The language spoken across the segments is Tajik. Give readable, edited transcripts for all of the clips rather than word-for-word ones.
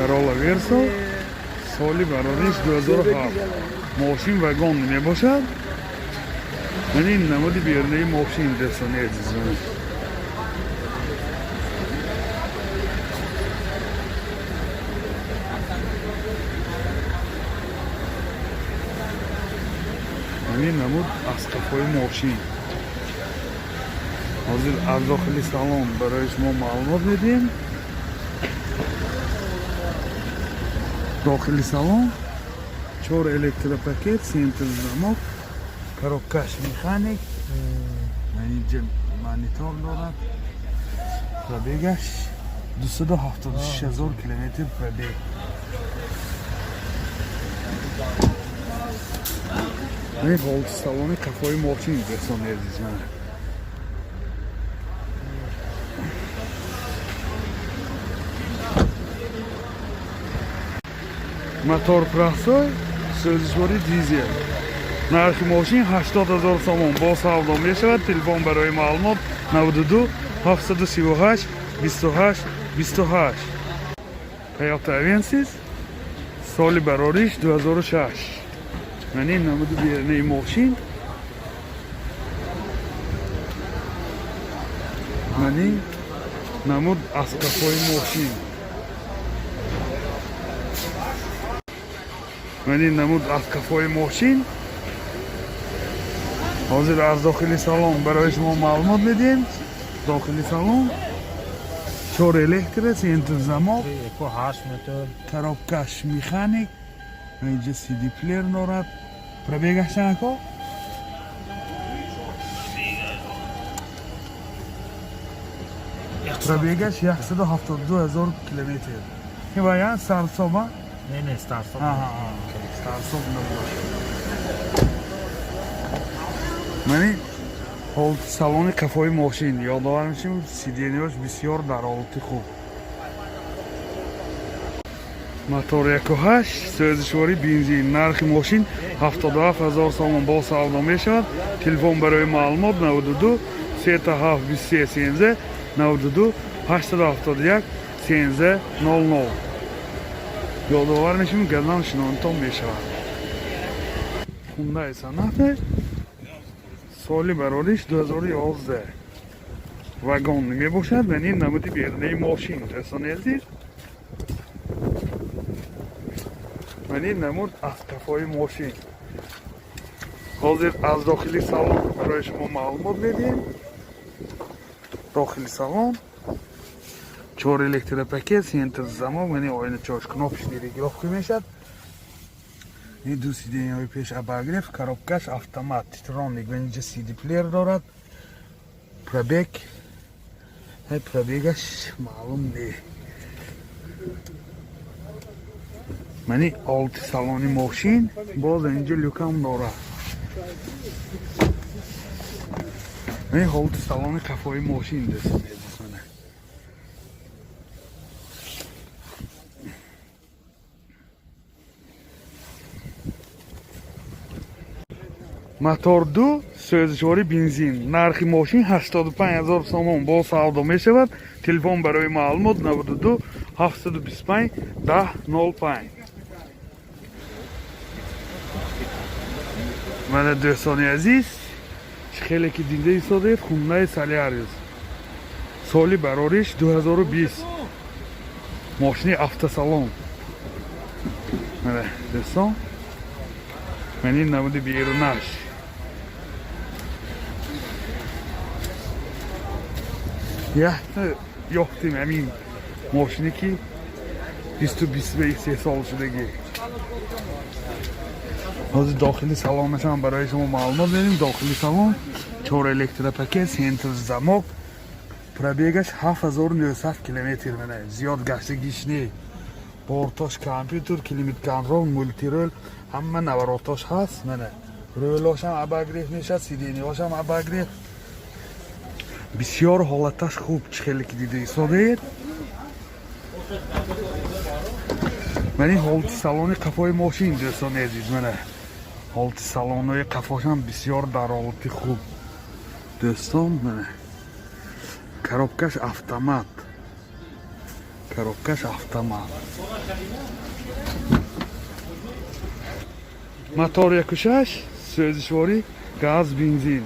Corolla Verso, соли барориш 2007. Мошин вагон мебошад. Ман ин намуди берунаи мошин, дӯстони азиз. Ман ин намуд аз қафои мошин. Ҳозир аз дохили салон барои шумо маълумот медиҳем. Дохили салон чор электропакет, центр замок, коробкаш механик, инҷа монитор дорад. Пробегаш 276 ҳазор километр пробег. Ин ҳолати салони қафои мошин, дӯстони азиз, мана. Мотор простой, сӯзишворӣ дизел. Нархи мошин 80 ҳазор сомон, бо савдо мешавад. Телефон барои маълумот 92 738 28 28. Toyota Avensis, соли барориш 2006. Ман ин намуди берунаи мошин. Ман ин намуд аз қафои мошин. Ман ин намуд аз қафои мошин. Ҳозир аз дохили салон барои шумо маълумот медиҳем. Дохили салон чор электро, центр замок, 8 мотор. Коробкаш механик, инҷа CD плеер дорад. Пробегаш чанд, ако? Пробегаш 172 ҳазор километр. Ин вариант старт-стоп, а? Не, старт-стоп. Старт-стоп набошад. Мани ҳолати салони қафои мошин. Ёдовар мешавем, сиденьяш бисёр дар ҳолати хуб. Мотор 1.8, сӯзишворӣ бензин. Нархи мошин 77 ҳазор сомон, бо савдо мешавад. Телефон барои маълумот 92 37 23 13, 92 871 13 00. Ёдовар мешавем, газам шинонтон мешавад. Хундай Саната, соли барориш 2011, вагон мебошад. Ва ин намуди берунаи мошин, дӯстони азиз. Ва ин намуд аз қафои мошин. Ҳозир аз дохили салон барои шумо маълумот медиҳем. Дохили салон чор электропакет, центр замок, мани оина чош, кнопочный регулировка мешавад. Ин ду сиденьяҳои пеш обогрев, коробкаш автомат, титроник ва инҷа CD плеер дорад. Пробег, пробегаш маълум не. Мани олти салони мошин, боз инҷа люкам дорад. Мани ҳолати салони қафои мошин, дӯстони азиз, мана. Мотор 2, сӯзишворӣ бензин. Нархи мошин 85 ҳазор сомон, бо савдо мешавад. Телефон барои маълумот 92 725 10 05. Мана, дӯстони азиз, чӣ хеле ки дида истодед, Хундаи Солярис, соли барориш 2020, мошини автосалон. Мана, дӯстон, ман ин намуди берунаш. Якта ёфтем ҳамин мошине, ки бисту бисту истеҳсол шудагӣ. Ҳозир дохили салонашам барои шумо маълумот медиҳем. Дохили салон чор электропакет, центр замок, пробегаш 7900 километр. Мана, зиёд гаштагиш не. Бортош компютер, климат контроль, мультируль, ҳама наворотош ҳаст. Мана, рулошам обогрев мешавад, сиденьяошам обогрев. Бисёр ҳолаташ хуб, чӣ хеле ки дида истодед. Ман ин ҳолати салони қафои мошин, дӯстони азиз, мана, ҳолати салонҳои қафошам бисёр дар ҳолати хуб, дӯстон. Мана, коробкаш автомат. Коробкаш автомат. Мотор 1.6, сӯзишворӣ газ, бензин.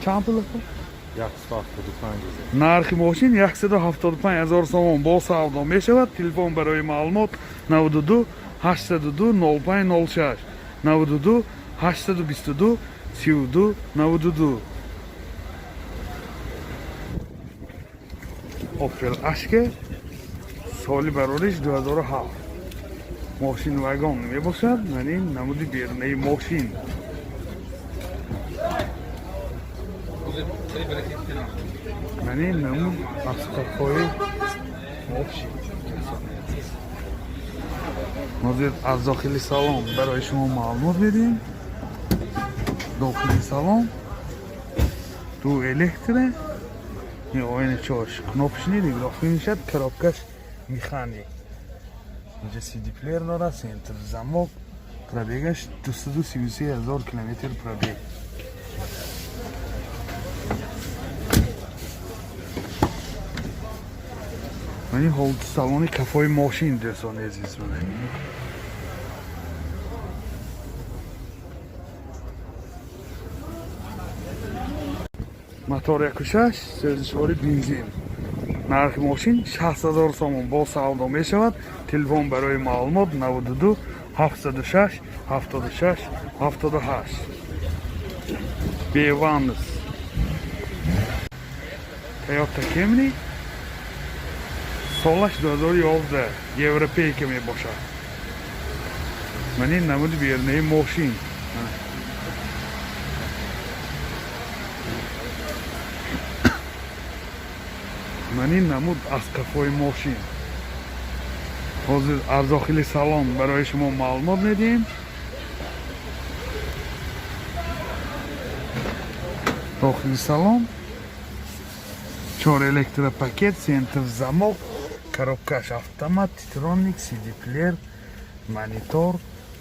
Чанд пул? 175 000. Нархи мошин 175 000 сомон, бо савдо мешавад. Телефон барои маълумот 92 802 05 06, 92 822 32 92. Opel Ashke, соли барориш 2007, мошин вагон мебошад. Ман ин намуди берунаи мошин. Ман ин намуд асбобҳои мошин. Ҳозир аз дохили салон барои шумо маълумот медиҳем. Дохили салон ду электро, оина чош кнопочный, регулировка мешавад, коробкаш механик, инҷа CD плеер дорад, центр замок, пробегаш 233 000 километр пробег. Мани ҳолати салони кафои мошин, дӯстони азиз, мана. Мотор 1.6, сӯзишворӣ бензин. Нархи мошин 60 000 сомон, бо савдо мешавад. Телефон барои маълумот 92 706 76 78. Беванс. Toyota Camry, солаш 2011, европейка мебошад. Ман ин намуди берунаи мошин. Ман ин намуд аз кафои мошин. Ҳозир аз дохили салон барои шумо маълумот медиҳем. Дохили салон чор электропакет, центр замок, коробкаш автомат, титроник, CD плеер, монитор,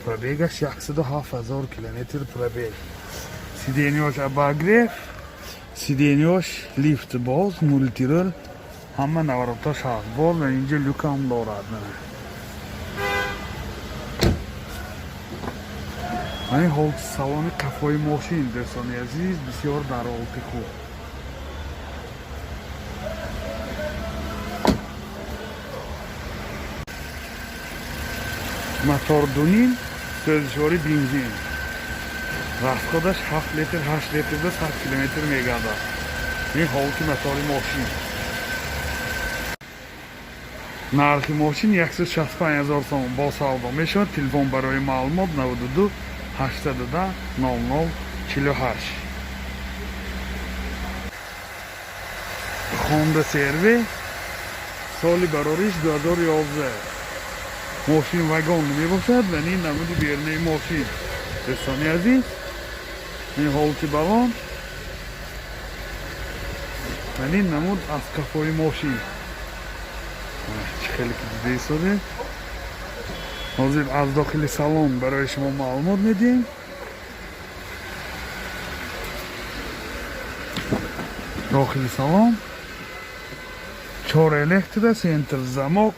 пробегаш 107 000 километр пробег. Сиденьёш обогрев, сиденьёш лифт боз, мультирул, ҳама навороташ ҳаст. Боз инҷа люкам дорад. Ман ин ҳолати салони кафои мошин, дӯстони азиз, бисёр дар ҳолати хуб. Мотор 2.5, сӯзишворӣ бензин. Расходаш 7 литр, 8 литрда 100 километр мегардад. Ин ҳолати мотори мошин. Нархи мошин 165 000 сомон, бо савдо мешавад. Телефон барои маълумот 92 810 00 48. Honda CR-V, соли барориш 2011, мошин вагон мебошад ва ин намуди берунаи мошин, дӯстони азиз, ин ҳолати балон ва ин намуд аз кафои мошин. Чӣ хеле ки дида истодем. Ҳозир аз дохили салон барои шумо маълумот медиҳем. Дохили салон чор электро, центр замок,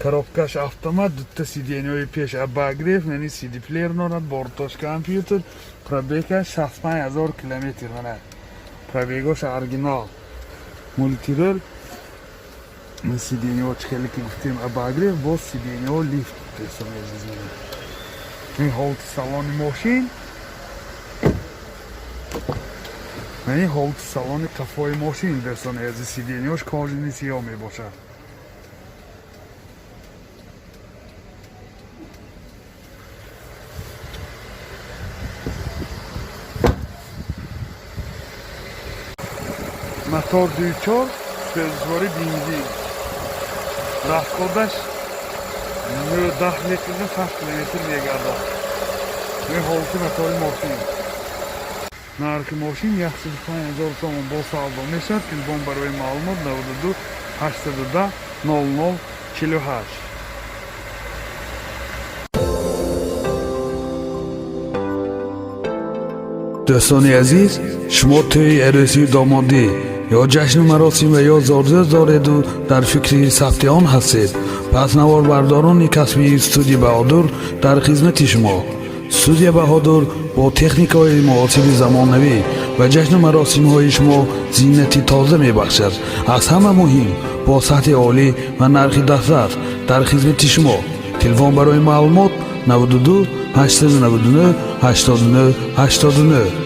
коробкаш автомат, дута сиденьҳои пеш обогрев, яъне CD плеер дорад, бортош компютер, пробегаш 65 000 километр, мана пробегош оригинал, мультирул, сиденьҳо чӣ хеле ки гуфтем обогрев, боз сиденьҳо лифт, дӯстони азиз, ин ҳолати салони мошин ва ин ҳолати салони қафои мошин, дӯстони азиз, сиденьҳош кожаный сиёҳ мебошад. Мотор 2.4, сӯзишворӣ бензин. Расходаш 10 литрда 6 километр мегардад. Ин ҳолати мотори мошин. Нархи мошин 105 000 сомон, бо савдо мешавад. Телефон барои маълумот 92 810 00 48. Дӯстони азиз, шумо тӯи арӯсию домодӣ Ё ҷашну маросим ва ё зодрӯз дореду дар фикри сабти он ҳастед, пас наворбардорони касбии студия Баҳодур дар хизмати шумо. Студия Баҳодур бо техникаҳои муосири замонавӣ ба ҷашну маросимҳои шумо зинати тоза мебахшад. Аз ҳама муҳим, бо сатҳи олӣ ва нархи дастрас дар хизмати шумо. Телефон барои маълумот: 92 899 89 89.